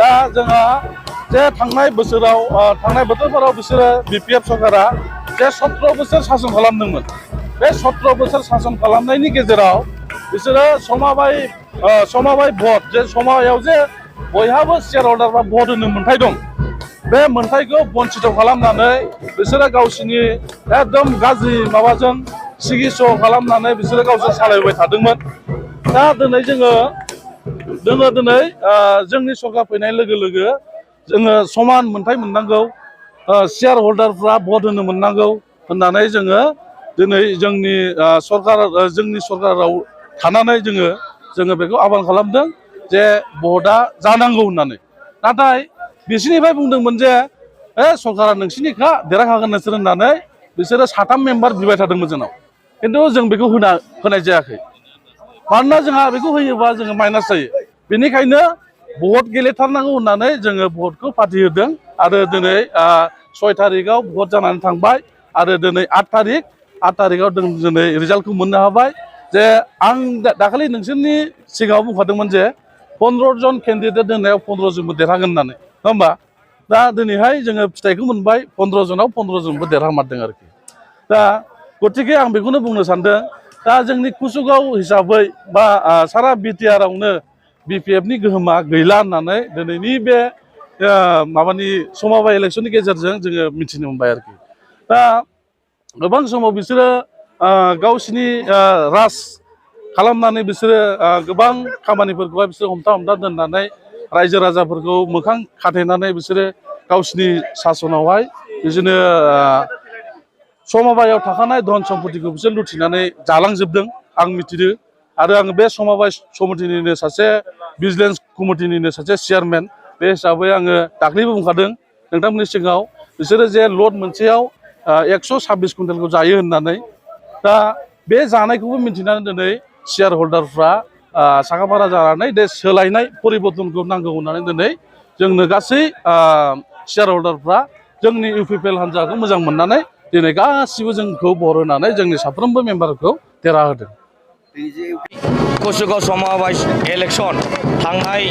दा जोंहा जे थांनाय बोथोरफोराव बिसोरो BPF सरकारा जे 17 बोसोर सासन खालामदोंमोन बे 17 बोसोर सासन खालामनायनि गेजेराव बिसोरो समाबाय भट जे समायाव जे बयहाबो शेयार हल्डार बा भट होनो मोन्थाय दं बे मोन्थायखौ बन्चित खालामनानै बिसोरो गावसिनि एकदम गाज्रि माबाजों सिगिस' खालामनानै बिसोरो गावसोर सालायबाय थादोंमोन। दा दिनै जोंनि सरकार फैनाय लोगो लोगो जोङो समान मोन्थाय मोननांगौ शेयार हल्डारफ्रा भट होनो मोननांगौ होननानै जोङो दिनै जोंनि सरकाराव थानानै जोङो बेखौ आह्वान खालामदों जे भटआ जानांगौ होननानै। नाथाय बिसोरनिफ्राय बुंदोंमोन जे सरकारा नोंसिनिखा देरहाखागोन नोंसोर होननानै बिसोरो 3 मेम्बार बिबाय थादोंमोन जोंनाव। खिन्थु जों बेखौ होनाय जायाखै मानोना जोंहा बेखौ होयोबा जोङो माइनास जायो। बेनिखायनो भट गेलेथारनांगौ होननानै जोङो भटखौ फाथिहोदों आरो दिनै 6 तारिखआव भट जानानै थांबाय आरो दिनै 8 तारिखआव दिनै रिजाल्टखौ मोननो हाबाय। जे आं दाखालि नोंसोरनि सिगाङाव बुंखादोंमोन जे 15 जन केन्डिडेट दोननायाव 15 जनबो देरहागोन होननानै, नङा होमबा? दा दिनैहाय जोङो फिथाइखौ मोनबाय 15 जनाव 15 जनबो देरहामारदों आरोखि। दा गतिके आं बेखौनो बुंनो सानदों दा जोंनि कुसुगाव हिसाबै बा सारा बिटिआरआवनो BPFनि गोहोमा गैला होननानै दिनैनि बे समाबाय इलेक्सननि गेजेरजों जोङो मिथिनो मोनबाय आरोखि। दा गोबां समाव बिसोरो गावसिनि राज खालामनानै बिसोरो गोबां खामानिफोरखौहाय बिसोरो हमथा दोननानै रायजो राजाफोरखौ मोखां खाथेनानै बिसोरो गावसिनि सासनावहाय बिदिनो समबायाव थाखानाय धन सम्पतिखौ बिसोर लुथिनानै जालांजोबदों आं मिथिदों। आरो आङो बे समबाय समितिनिनो सासे भिजिलेन्स कमिटिनिनो सासे चेयारमेन बे हिसाबै आङो दाख्लैबो बुंखादों नोंथांमोननि सिगाङाव बिसोरो जे लट मोनसेयाव 126 कुइन्टेलखौ जायो होननानै। दा बे जानायखौबो मिथिनानै दिनै शेयार हल्डारफ्रा साखाफारा जानानै बे सोलायनाय परिबर्तनखौ नांगौ होननानै दिनै जोंनो गासै शेयार हल्डारफ्रा जोंनि UPPL हान्जाखौ मोजां मोननानै दिनै गासिबो जोंखौ भट होनानै जोंनि साफ्रोमबो मेम्बारखौ देरहाहोदों। कुसुगाव समबाय इलेक्सन थांनाय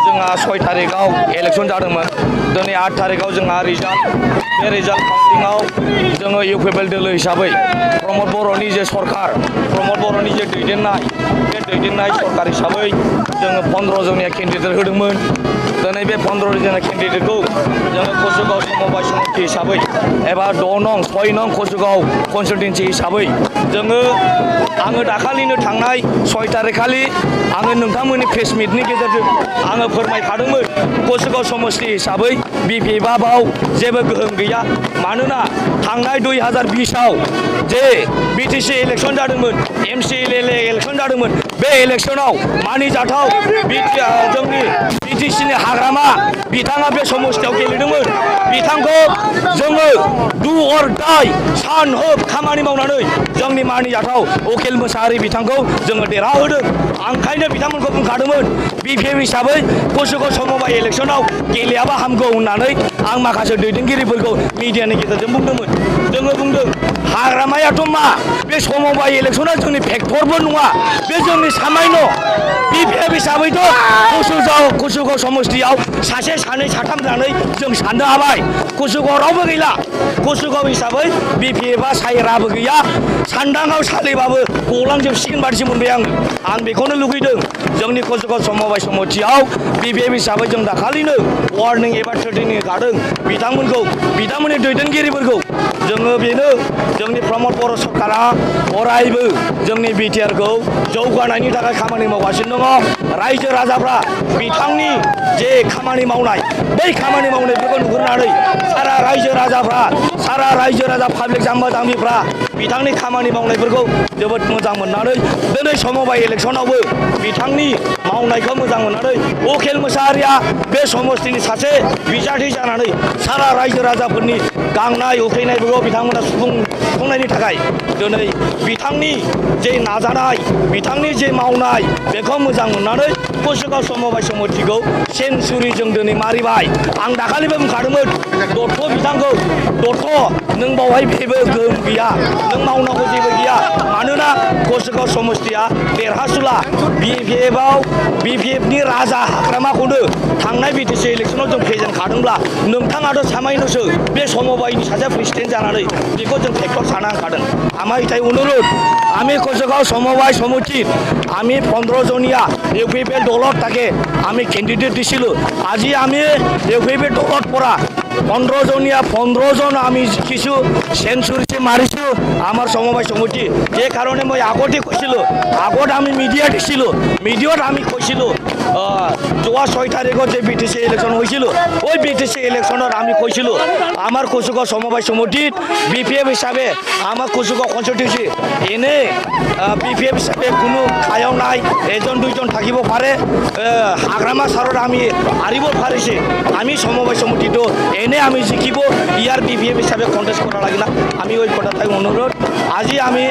जोंहा 6 तारिखआव इलेक्सन जादोंमोन। दिनै 8 तारिखआव जोंहा रिजाल्ट बे रिजाल्ट काउन्टिंआव जोङो UPPL दोलो हिसाबै प्रमद बर'नि जे सरकार प्रमद बर'नि जे दैदेननाय बे दैदेननाय सरकार हिसाबै जोङो 15 जनिया केन्डिडेट होदोंमोन। दिनै बे 15 जनिया केन्डिडेटखौ जोङो कुसुगाव समबाय समिति हिसाबै एबा 6 नं कुसुगाव कनस्टिटुएन्सि हिसाबै आङो दाखालिनो थांनाय 6 तारिखखालि आङो नोंथांमोननि प्रेस मिटनि गेजेरजों आङो फोरमायखादोंमोन कुसुगाव समष्टि हिसाबै BPFआव जेबो गोहोम गैया। मानोना थांनाय 2020आव जे BTC इलेक्सन जादोंमोन MCLA इलेक्सन जादोंमन बे इलेक्सनाव मानिजाथाव जोंनि BTCनि हाग्रामा बिथाङा बे समष्टियाव गेलेदोंमोन। बिथांखौ जोङो डु अर डाइ सान हर खामानि मावनानै जोंनि मानिजाथाव उकिल मोसाहारि बिथांखौ जोङो देरहाहोदों। ओंखायनो बिथांमोनखौ बुंखादोंमोन BPF हिसाबै कुसुगाव समबाय इलेक्सनाव गेलेयाबा हामगौ होननानै आं माखासे दैदेनगिरिफोरखौ मिडियानि गेजेरजों बुंदोंमोन। जोङो बुंदों हाग्रामायाथ' मा बे समबाय इलेक्सना जोंनि फेक्टरबो नङा, बे जोंनि सामायन' BPF हिसाबैथ' कुसुगाव समष्टियाव सासे सानै साथाम जानानै जों साननो हाबाय। कुसुगाव रावबो गैला। कुसुगाव हिसाबै BPFआ सायराबो गैया। सान्दाङाव सालिबाबो गलांजोबसिगोन बादिसो मोनबाय आं बेखौनो लुगैदों जोंनि कुसुगाव समबाय समितियाव BPF हिसाबै जों दाखालिनो वार्निं एबा थ्रेटेनिं होखादों बिथांमोननि दैदेनगिरिफोरखौ। जोङो बेनो जोंनि प्रमद बर' सरकारा अरायबो जोंनि बिटिआरखौ जौगानायनि थाखाय खामानि मावगासिनो दङ। रायजो राजाफ्रा बिथांनि जे खामानि मावनाय बै खामानि मावनायफोरखौ नुहुरनानै सारा रायजो राजा पाब्लिक जाम्बा जाम्बिफ्रा बिथांनि खामानि मावनायफोरखौ जोबोद मोजां मोननानै दिनै समबाय इलेक्सनावबो बिथांनि मावनायखौ मोजां मोननानै उकिल मोसाहारिया बे समष्टिनि सासे बिजाथि जानानै सारा रायजो राजाफोरनि गांनाय उखैनायफोरखौ बिथांमोना सुफुंनायनि थाखाय दिनै बिथांनि जे नाजानाय बिथांनि जे मावनाय बेखौ मोजां मोननानै कसुगाव समबाय समितिखौ सेन्सुरिजों दिनै मारिबाय आं दाखालिबो बुंखादोंमोन दत्त बिथांखौ दत्त नों बावहाय जेबो गोहोम गैया नों मावनांगौ जेबो गैया मानोना कसुगाव समस्तिया देरहासुला BPF नि राजा हाग्रामाखौनो थांनाय BTC इलेक्सनाव जों फेजेनखादोंब्ला नोंथाङाथ' सामायनोसो बे समबायनि सासे प्रेसिडेन्ट जानानै बेखौ जों ट्रेक्टर सानांखादों আমার এটাই অনুরোধ আমি कसुगाव সমবায় সমিতি আমি 15 জনীয়া ইউপিপিএল দলত থাকে আমি ক্যান্ডিডেট দিছিলো আজি আমি ইউপিপিএল দলত পৰা 15 জনীয়া 15 জন আমি জিকিছো সেঞ্চুরিতে মারিছো আমার সমবায় সমিতি এই কারণে মই আগতে কৈছিলো আগত আমি মিডিয়া দিছিলো মিডিয়াত আমি কৈছিলো যোৱা 6 তাৰিখত যে BTC ইলেকশন হৈছিল ওই BTC ইলেকশনত আমি কৈছিলো আমার कसुगाव সমবায় সমিতিত BPF হিসাবে আমার कसुगाव কনস্টিটিউসি এনে BPF হিসাবে কোনো খায়াও নাই এজন দুইজন থাকিব পারে হাগ্রামা সারত আমি হারিব পারিছে আমি সমবায় সমিতিটো এনে আমি জিকিব ইয়ার BPF হিসাবে কন্টেস্ট করা লাগে না আমি ওই কথাটাই অনুরোধ আজি আমি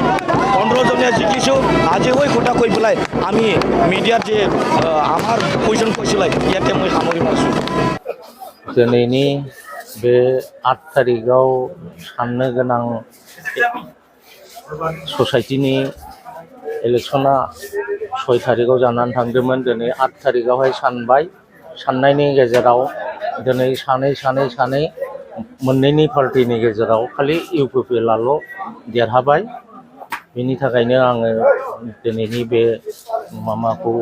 15 জনীয়া জিকিছো আজি ওই কথা কৈ পেলাই আমি মিডিয়াত যে আমার কুৱেশ্যন কৈছিলাই ইয়াতে মই সামৰি মাৰিছো दिनैनि बे 8 तारिखआव साननो गोनां ससाइटिनि इलेक्शना 6 तारिखआव जानानै थांदोंमोन दिनै 8 तारिखआवहाय सानबाय साननायनि गेजेराव दिनै सानै मोननैनि पार्टिनि गेजेराव खालि इउपिपिएलआल' देरहाबाय बेनि थाखायनो आङो दिनैनि बे माबाखौ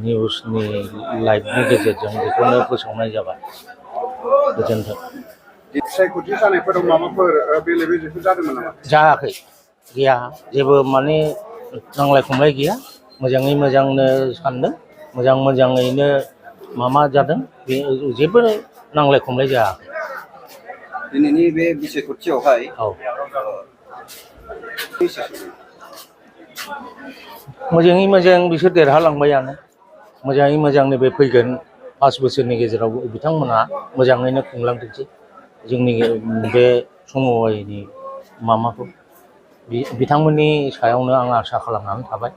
निउसनि लाइभनि गेजेरजों बेखौनो फोसावनाय जाबाय गोजोन्थों सायख'थि जानायफोराव माबाफोर बेले बेजेफोर जादोंमोन नामा जायाखै गैया जेबो माने नांलाय खमलाय गैया मोजाङै मोजांनो सानदों मोजाङैनो मामा जादों बे जेबो नांलाय खमलाय जायाखै दिनैनि बे बिसायख'थियावहाय मोजाङै मोजां बिसोर देरहालांबायानो मोजाङै मोजांनो बे फैगोन 5 बोसोरनि गेजेराव बिथांमोना मोजाङैनो खुंलांथोंसै जोंनि बे समबायनि मामाखौ बिथांमोननि सायावनो आं आसा खालामनानै थाबाय